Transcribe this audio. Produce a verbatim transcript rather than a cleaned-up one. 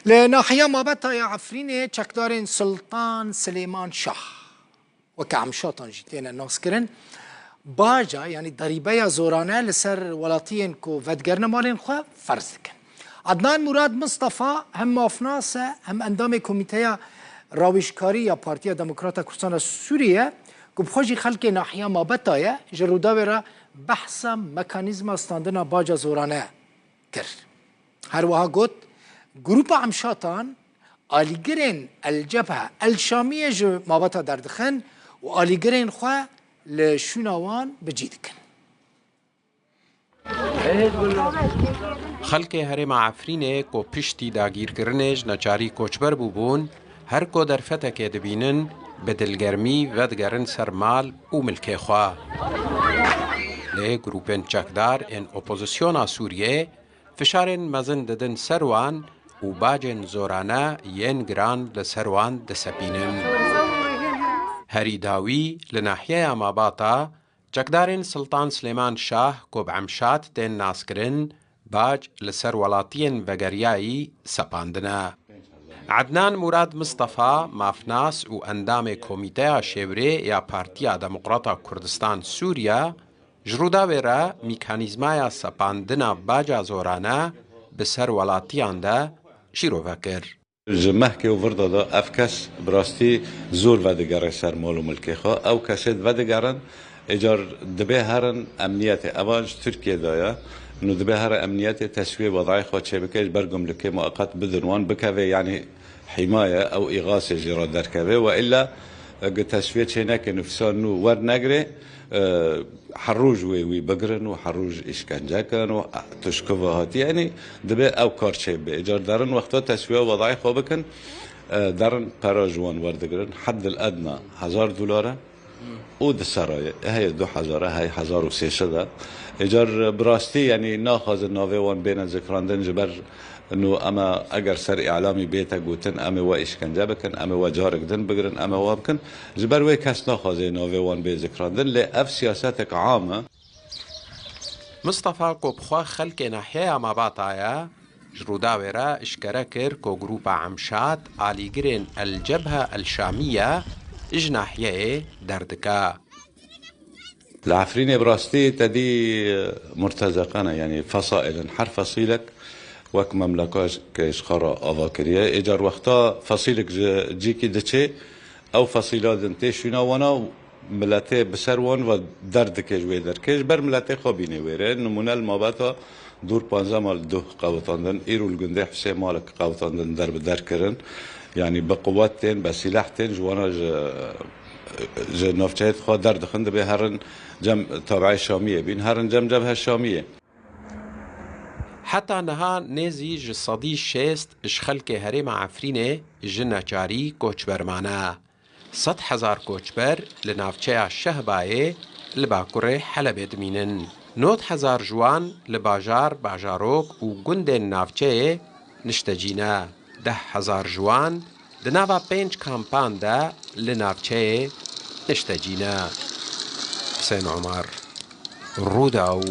Li nahiya Mabeta ya Efrînê çekdarên Sultan Silêman Şah, weke Emşatan jî têne naskirin, baca, yanî derîbeya zorane li ser welatiyên ku vedigerine malên xwe ferz dikin. Adnan Murad Mistefa hem mafnas e, hem endamê Komîteya Rawêjkarî ya Partiya Demokrata Kurdistan a Sûriyê ye, ku bi xwe jî xelkê nahiya Mabeta ye, ji Rûdawê re behsa mekanîzma standina baca zorane kir. Her wiha got, Grupa Emşatan alîgirên El Cebhe El Şamiyê ji Mabeta derdixin û alîgirên xwe li şûna wan bi cî dikin. Xelkê herêma Efrînê ku piştî dagîrkirinê ji neçarî koçber bûbûn, her ku derfetekê dibînin, bi dilgermî vedigerin ser mal û milkê xwe. Lê grûpên çekdar ên opozisyona Sûriyê fişarên mezin didin ser wan û bacên zorane yên giran li ser wan disepînin. Herî dawî li nahiyeya Mabata, çekdarên Siltan Silêman Şah ku bi Emşat tên naskirin, bac li ser welatiyên vegeriyayî sepandine. Ednan Murad Mistefa, mafnas û endamê Komîteya Şêwirê ya Partiya Demokrata Kurdistan Sûriye, ji Rûdawê re mîkanîzmaya sepandina baca zorane bi ser welatiyan de şîrove kir. Ji mehkê û virda de ev kes bi rastî zor vedigere ser mal û milkê xwe. Ew kesê vedigerin, êcar dibê herin emniyetê. Evan ji Tirkiyê de ye. Nû dibê here emniyetê teswiyê wedayê xwe çêbike, ji ber gumlikê mueqet bidin wan, bikeve, yanî hîmaye, ew îxasê jê re derkeve. Ve îlla, eke teswiyê çêneke nifsa nû wernegirê, e, her roj wê wî bigirin û her roj îşkence kin û tişkiva hatî, yanî dibê ew kar çêbibe. Îcar derin wexta teswiya wedayê xwe bikin, e, derin pera ji wan werdigirin. Heddil edna hezar dolar e û di sera ye. Heye du hezar e, hey hezar û sê sed e. Îcar bi rastî, yanî naxwazin navê wan bêne zikrandin, ji ber nû eme eger ser îlamî bête gotin, em ê we îşkence bikin, em ê we carek din bigirin, em ê we bikin. Ji ber wê kes naxwaze navê wan bê zikrandin, lê ev siyasetek am e. Mistefa ku bi xwe xelkê nahiyeya Mabata ye, ji Rûdawê re eşkere kir ku grûpa Emşat alîgirên El Cebhe El Şamiye ji nahiyeyê derdike. Li Efrînê bi rastî te dî murtezeqe ne, yanî fesaîl in, her fesîlek wek memlekeke ji xwe re ava kiriye. Êcar wexta fesîlek ji cîkî diçê, ew fesîla din tê şûna wana û miletê bi ser wan ve derdike ji wê derkê, ji ber miletê xwe bînê wêrê. Nimûne li Mabeta dûr panzdeh mal duh qewitandin, îro li gundê Husê malek qewitandin, der bi der kirin. Yanî bi quwet tên, bi sîleh tên, ji wana ji, ji navçeyê xwe derdixin, dibê herin cem tabiê Şamiyê bîn, herin cem cebhe Şamiyê. Heta niha nêzî ji sedî şêst ji xelkê herêma Efrînê ji neçarî koçber mane. Sed hezar koçber li navçeya Şehbayê li bakurê Helebê dimînin. Nod hezar ji wan li bajar, bajarok û gundên navçeyê niştecî ne. Deh hezar ji wan di nava pênc kampan de li navçeyê niştecî ne. Husên Omar, Rûdaw.